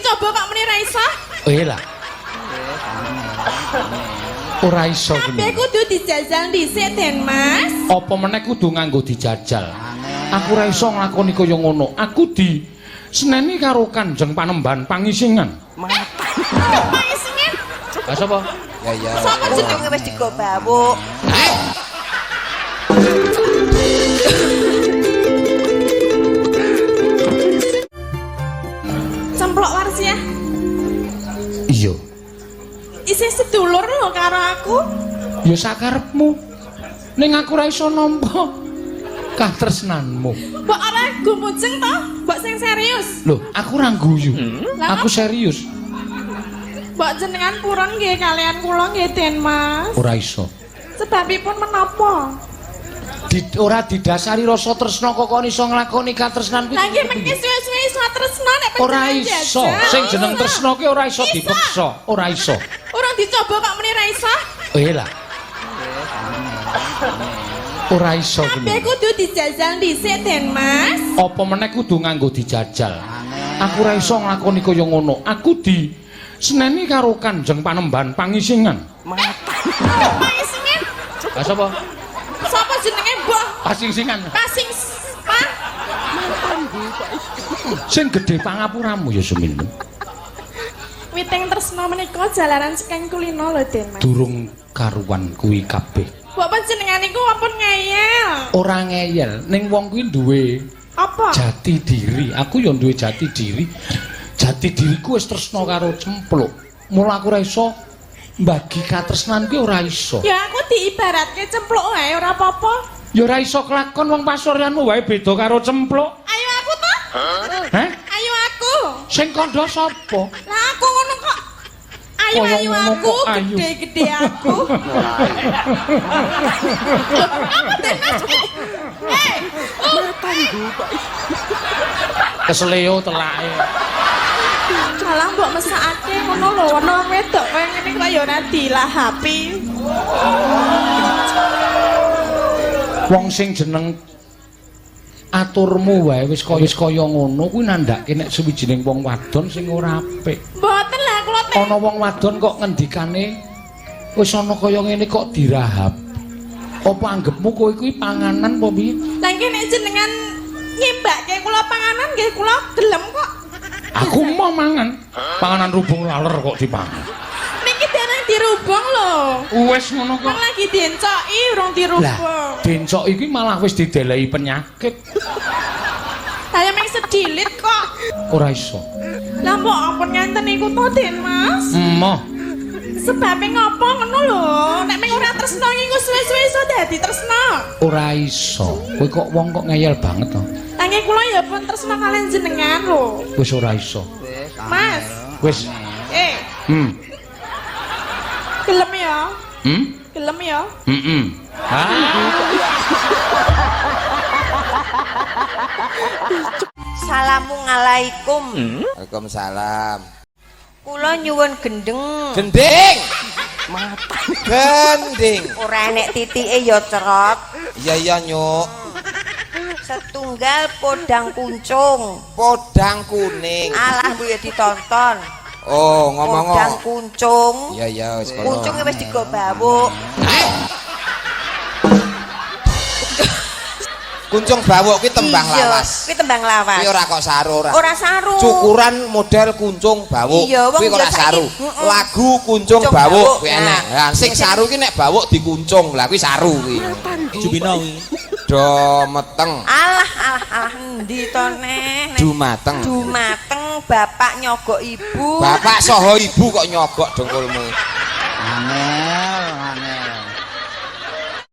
dicoba kok muni ra iso? Eh lah. Ora iso Kabeh kuwi. kudu dijajal dhisik, Den Mas. Apa meneh kudu nganggo dijajal. Aku ora iso nglakoni kaya ngono. Aku di seneni karo Kanjeng Panembahan Pangisingan. Pangisingan. Lah sapa? Ya ya. Sapa jenenge? Jenenge wis digo bawuk. Cemplok Warsiah. Iya. Isih sedulur lho karo aku. Ya sakarepmu. Ning aku ora iso nampa katresnanmu. Mbok ora gumujeng to? Mbok sing serius. Loh, aku ora guyu. Lah, Aku serius. Mbok jenengan purun nggih kalian kula nggih, Den Mas. Ora iso. Sebabipun menapa? Ora didasari rasa tresna kok kon iso nglakoni katresnan kuwi. Lah nggih mengki suwe-suwe iso tresna nek Ora panjenengan iso. jajal. Sing jeneng tresna ki ora iso Iso. dipeksa, ora iso. Ora dicoba kok muni ra iso. Eh lah. Ora iso Kabeh kuwi. kudu dijajal dhisik, Den Mas. Apa meneh kudu nganggo dijajal. Aku ora iso nglakoni kaya ngono. Aku di seneni karo Kanjeng Panembahan Pangisingan. Pangisingan. Lah sapa? Sapa jenenge mbah? Pasingsingan. Pasing pa. Sing gedhe pangapuramu ya Suminten. Witing tresna menika jalaran saking kulino lho, Den Mas. Durung karuan kuwi kabeh. Mbok panjenengan niku ampun ngeyel. Ora ngeyel, ning wong kuwi duwe Apa? jati diri. Aku ya duwe jati diri. Jati diriku wis tresna karo Cempluk. Mula aku ora iso mbagi katresnan kuwi ora iso. Ya aku diibaratke cempluk wae ora apa-apa. Ya ora iso kelakon wong pasuryanmu wae beda karo Cempluk. Ayo aku to. Heh? Ayo aku. Sing kandha sapa? Lah aku ngono kok. Ayo Kaya ayo ngono aku, kok ayu. gede-gede aku. Loh, apa Den Mas? Eh, Kesleo telake. Salah mbok mesakake ngono lho, ana wong wedok kaya ngene kok ya ora dilahapi. Wong sing jeneng aturmu wae wis kaya ngono kuwi nandhake nek suwijining wong wadon sing ora apik. Mboten lah kula teh. Ana wong wadon kok ngendikane wis ana kaya ngene kok dirahap. Apa anggepmu kowe kuwi panganan apa piye? Lah nggih nek jenengan nyimbake kula panganan nggih kula gelem kok. Aku mau mangan. Panganan rubung laler kok dipangan. Niki dereng dirubung lho. Wis ngono kok. Wong lagi diencoki urung Lah, dirubung. dencok iki malah wis didelehi penyakit. Saya meng sedilit kok. Ora iso. Lah mbok ampun ngenten niku to, Den Mas. Emoh. Sebabe ngopo ngono lho? Nek meng ora tresna iki suwe-suwe iso dadi tresna. Ora iso. Kowe kok wong kok ngeyel banget to. Lah nggih kula ya pun tresna kalian jenengan lho. Wis ora iso. Mas, Wis. Gelem ya? Gelem ya? Heeh. Ah. Assalamualaikum. Waalaikumsalam. Kula nyuwun gendeng. Gending. Gending. Ora enek titike ya cerot. Iya iya nyuk. Setunggal podang kuncung. Podang kuning. Alah bu ya ditonton. Oh, ngomong. Podang kuncung. Iya iya wis kono. Kuncunge wis digo bawuk. Kuncung bawuk kuwi tembang Iya, lawas. Kuwi tembang lawas. Kuwi ora kok saru ora. Ora saru. Cukuran model kuncung bawuk. Iya, wong Kuwi ora ya saiki, saru. heeh. Lagu kuncung Kuncung bawuk bawuk, kuwi nah. enak. Lah sing saru ki nek bawuk dikuncung. Lah kuwi saru kuwi. Jubino kuwi. Do meteng, Alah alah alah endi to neh. dumateng. Dumateng bapak nyogok ibu. Bapak saha ibu kok nyogok dengkulmu. Angel.